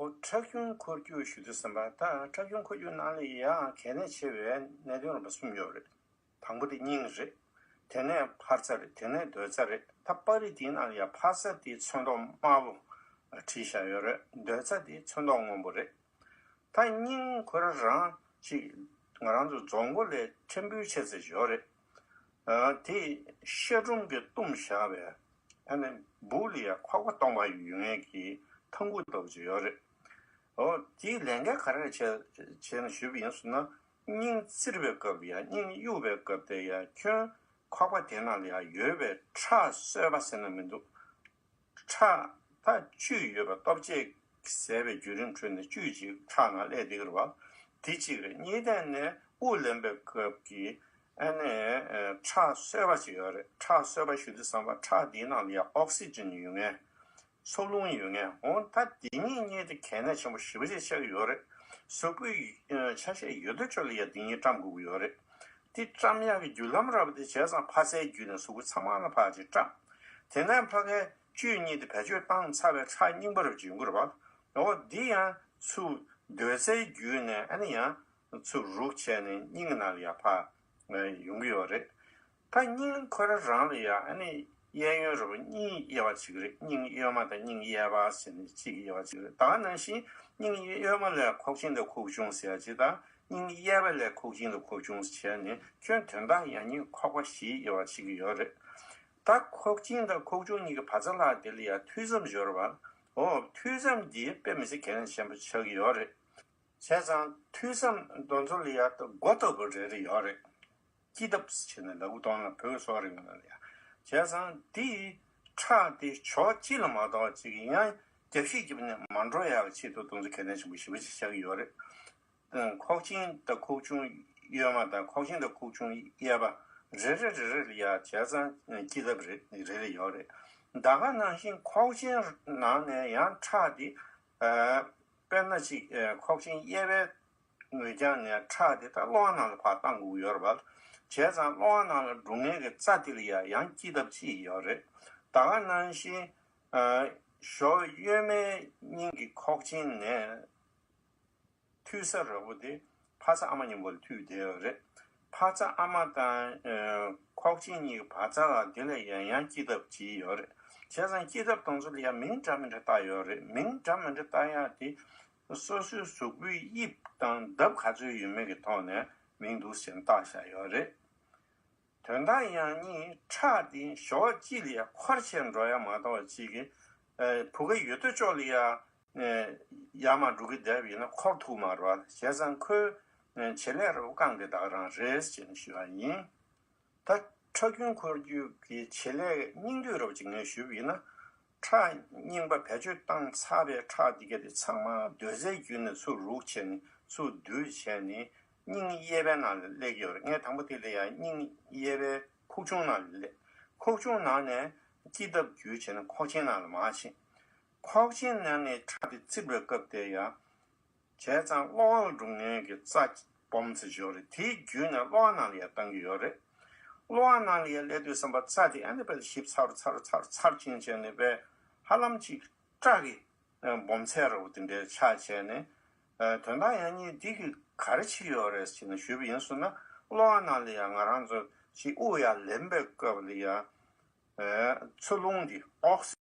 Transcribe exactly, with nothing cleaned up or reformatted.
ཨོ་ཁྲག་རྒྱུན་འཁོར་སྐྱོད་ཞུ་དུས་ཙམ་པ། ད་ཁྲག་རྒྱུན་འཁོར་སྐྱོད་ནང་ལ་ཡང་གལ་གནད་ཆེ་བའི་གནད་དོན་རིམ་པ་གསུམ་ཡོད་རེད། དང་པོ་དེ་སྙིང་རེད། དེ་ནས་འཕར་རྩ་རེད། དེ་ནས་སྡོད་རྩ་རེད། ད་པར་རིས་དེའི་ནང་ལ་ཡང་འཕར་རྩ་དེ་ཚོན་མདོག་དམར་པོ་བྲིས་བཞག་ཡོད་རེད། སྡོད་རྩ་དེ་ཚོན་མདོག་སྔོན་པོ་རེད། ད་སྙིང་ཁོ་རང་རང་ཅིག་ང་རང་ཚོ་རྫོང་མགོ་ལས་ཕྲན་བུ་ཆེ་ཙམ་ཡོད་རེད། ཨ་དེ་ཤ་ཀྲུམ་གྱིས་བཏུམས་བཞག་པའི་ཨ་ནི་སྦུག་ལ་ཡ་ཁོག་པ་སྟོང་པ་ཡོད་མཁན་གྱི་ཐང་ཁུག་ལྟ་བུ་ཅིག་ཡོད་རེད། འོ་དེའི་ལས་འགན་ག་རེ་བྱས་བྱས་ནས་ཞུས་པ་ཡིན་ཟེར་ན། སྙིང་བཙིར་བའི་སྐབས་ལ་ཡ་སྙིང་གཡུག་པའི་སྐབས་དེ་ཡ་ཁྱོན་ཁོག་པ་དེ་ནང་ལ་ཡ་ཡོད་པའི་ཁྲག་གསོས་པ་ཟེར་ན་མི་འདུག་ཁྲག་ད་བཅུད་ཡོད་པ་ལྟོ་ཆས་ཟས་པའི་བརྒྱུད་རིམ་ཁྲོད་ནས་བཅུད་ཅིག་ཁྲག་ནང་སླེབས་བསྡད་ཀྱི་རེད་བ། དེ་གཅིག་རེད། གཉིས་ཐད་ནས་དབུགས་ལེན་པའི་སྐབས་ཀྱི་ཨ་ནི་ཁྲག་གསོས་པ་ཅིག་ཡོད་རེད། ཁྲག་གསོས་པ་ཞུ་དུས་ཙམ་པ་ཁྲག་འདིའི་ནང་ལ་ཡང་ཨོག་སི་ཇན་ཡོད་མཁན། སོལ་རླུང་ཡོད་མཁན། འོ་ད་འདི་གཉིས་གཉིས་དེ་གལ་གནད་ཆེན་པོ་ཞེ་པོ་ཅིག་ཆགས་ཀྱི་ཡོད་རེད། གཟུགས་པོའི་ཆ་ཤས་ཡོད་དོ་ཅོག་ལ་ཡང་འདི་གཉིས་བཀྲམ་དགོས་ཀྱི་ཡོད་རེད། དེ་བཀྲམ་ཡག་གི་བརྒྱུད་ལམ་ར་བ་དེ་བྱས་ཙང་འཕར་རྩའི་བརྒྱུད་ནས་གཟུགས་པོ་ཚང་མ་ལ་ཕར་ཅིག་བཀྲམ། དེ་ནས་ཕ་གའི་བཅུད་གཉིས་དེ་བེད་སྤྱོད་བཏང་ཚར་བའི་ཁྲག་རྙིང་པ་རུ་འབྱིན་དགོས་རེད་བ། འོ་འདི་ཡང་ཚུར་སྡོད་རྩའི་བརྒྱུད་ནས་ཨ་ནི་ཡང་ཚུར་རུག་བྱས་ནས་སྙིང་ནང་ལ་ཡར་ཕར་ཡོང་གི་ཡོད་རེད། ད་སྙིང་ཁོ་རང་རང་ལ་ཡང་ཨ་ནི་གཡས་གཡོན་རུ་གཉིས་དབྱེ་བ་ཕྱེ་གི་རེད། སྙིང་གཡོན་མ་དང་སྙིང་གཡས་པ་ཟེར་ནས་གཅིག་གི་དབྱེ་བ་ཕྱེ་གི་རེད། ད་ག་ནང་བཞིན་སྙིང་གཡོན་མ་ལ་ཁོག་ཆེན་དང་ཁོག་ཆུང་ཟེར་ཡ་ཅིག་དང་། སྙིང་གཡས་པ་ལ་ཁོག་ཆེན་དང་ཁོག་ཆུང་བྱས་ནས་ཁྱོན་དོན་དག་ཡང་སྙིང་ཁོག་པ་བཞིའི་དབྱེ་བ་ཕྱེ་གི་ཡོད་རེད། ད་ཁོག་ཆེན་དང་ཁོག་ཆུང་གཉིས་ཀྱི་བར་མཚམས་ལ་དེ་ལ་ཡང་མཐུད་མཚམས་སྦྱོར་བ། འོ་མཐུད་མཚམས་འདི་དཔེ་མི་སྲིད་གལ་གནད་ཆེན་པོ་ཆགས་ཀྱི་ཡོད་རེད། བྱས་ཙང་མཐུད་མཚམས་དེ་ཚོ་ལ་ཡང་སྒོ་ལྟ་བུ་རེ་རེ་ཡོད་རེད། དཀྱིལ་ཐབས་བྱས་ནས་ལབ་དགོས་གཏོང་ན་བོད་སོག་རིགས་ནང་ལ་ཡང་། བྱས་ཙང་འདི་ཁྲག་དེ་ཕྱོགས་གཅིག་ལ་མ་གཏོགས་གཅིག་ཡང་རྒྱབ་བཤིག་རྒྱབ་ནས་མ་འགྲོ་ཡག་ཆེད་དུ་དེ་ཚོ་གལ་གནད་ཆེན་པོ་ཞེ་པོ་ཅིག་ཆགས་ཀྱི་ཡོད་རེད། ཁོག་ཆེན་དང་ཁོག་ཆུང་གཡོན་མ་དང་ཁོག་ཆེན་དང་ཁོག་ཆུང་གཡས་པ་རེ་རེ་རེ་རེ་ལ་ཡང་བྱས་ཙང་དཀྱིལ་ཐབས་རེ་རེ་རེ་ཡོད་རེད། ད་ག་ནང་བཞིན་ཁོག་ཆེན་ནང་ནས་ཡང་ཁྲག་དེ་དཔེར་ན་ཅིག་ཁོག་ཆེན་གཡས་པའི་ངོས་རྒྱང་ནས་ཁྲག་དེ་ད་གློ་བ་ནང་ལ་ཕར་བཏང་དགོས་ཡོད་རེད་པ། བྱས་ཙང་གློ་བ་ནང་ལ་འགྲོ་མཁན་གྱི་རྩ་དེ་ལ་ཡང་ཡང་དཀྱིལ་ཐབས་གཅིག་ཡོད་རེད། ད་ག་ནང་བཞིན་ཨ་གཞོགས་གཡོན་མའི་སྙིང་གི་ཁོག་ཆེན་ནས་མཐུད་ས་ར་བོ་དེ་འཕར་རྩ་ཨ་མ་མཉམ་པོ་ལ་མཐུད་བསྡད་ཡོད་རེད། འཕར་རྩ་ཨ་མ་དང་ཨ་ཁོག་ཆེན་གཉིས་ཀྱི་བར་མཚམས་ལ་དེ་ལ་ཡང་ཡང་དཀྱིལ་ཐབས་གཅིག་ཡོད་རེད། བྱས་ཙང་དཀྱིལ་ཐབས་དེ་ཚོ་ལ་ཡང་མིང་འདྲ་མི་འདྲ་བཏགས་ཡོད་རེད། མིང་འདྲ་མི་འདྲ་བཏགས་ཡག་དེ། སོ་སོའི་གཟུགས་པོའི་དབྱིབས་དང་འདབ་ག་ཚོད་ཡོད་མེད་ཀྱི་ཐོག་ནས་མིང་འདུག་ཟེར་ནས་བཏགས་བཞག་ཡོད་རེད། དོན་དག་ཡང་སྙིང་ཁྲག་དེ་གཞོགས་གཅིག་ལ་ཡ་འཁོར་བྱས་འགྲོ་ཡ་མ་གཏོགས་གཅིག་གི་བུ་ག་ཡོད་དོ་ཅོག་ལ་ཡ་ཡར་མར་འགྲོ་གི་བསྡད་པ་ཡིན་ན་འཁོར་ཐུབ་མ་རེད་བ། བྱས་ཙང་ཁོའི་བྱེད་ལས་རུ་རྐང་དེ་དག་རང་རེད་ཅེས་ཞུ་བ་ཡིན། ད་ཁྲག་རྒྱུན་འཁོར་རྒྱུ་གི་བྱེད་ལས་སྙིང་བསྡུས་རོབ་ཅིག་ངས་ཞུས་པ་ཡིན་ན། ཁྲག་རྙིང་པ་བེད་སྤྱོད་བཏང་ཚར་བའི་ཁྲག་འདི་ག་དེ་ཚང་མ་སྡོད་རྩའི་བརྒྱུད་ནས་ཚུར་རུག་བྱས་ནས་ཚུར་བསྡུས་བྱས་ནས་སྙིང་གཡས་པའི་ནང་ལ་སླེབས་ཀྱི་ཡོད་རེད། ངས་དང་པོ་དེ་ལ་ཡང་སྙིང་གཡས་པའི་ཁོག་ཆུང་ནང་ལ་སླེབས། ཁོག་ཆུང་ནང་ནས་དཀྱིལ་ཐབས་བརྒྱུད་བྱས་ནས་ཁོག་ཆེན་ནང་ལ་མར་ཕྱིན། ཁོག་ཆེན་ནང་ནས་ཁྲག་དེ་བཙིར་བའི་སྐབས་དེ་ཡང་། བྱས་ཙང་གློ་བ་ལ་འགྲོ་མཁན་གྱི་རྩ་སྦོམ་ཙམ་ཅིག་ཡོད་རེད། དེའི་བརྒྱུད་ནས་གློ་བ་ནང་ལ་ཡར་བཏང་གི་ཡོད་རེད། གློ་བ་ནང་ལ་ཡར་སླེབས་དུས་ཙམ་པ་རྩ་དེ་ཨ་ནི་དཔེ་ཞིབ་ཚར་ཚར་ཚར་ཚར་ཕྱིན་བྱས་ནས་དཔེ་ཧ་ལམ་ཅིག་སྐྲ་གི་སྦོམ་ཚད་ར་བོ་དེ་འདྲའི་ཆགས་བྱས་ནས། དོན་དག་ཡང་སྙིང་འདི་གིས་ག་རེ་བྱེད་ཀྱི་ཡོད་རེད་ཟེར་ནས་ཞུས་པ་ཡིན་ཟེར་ན། གློ་བ་ནང་ལ་ཡང་ང་རང་ཚོ་ཅིག་དབུགས་ཡར་ལེན་པའི་སྐབས་ལ་ཡང་། ཚོན་རླུང་འདི་ཨོག་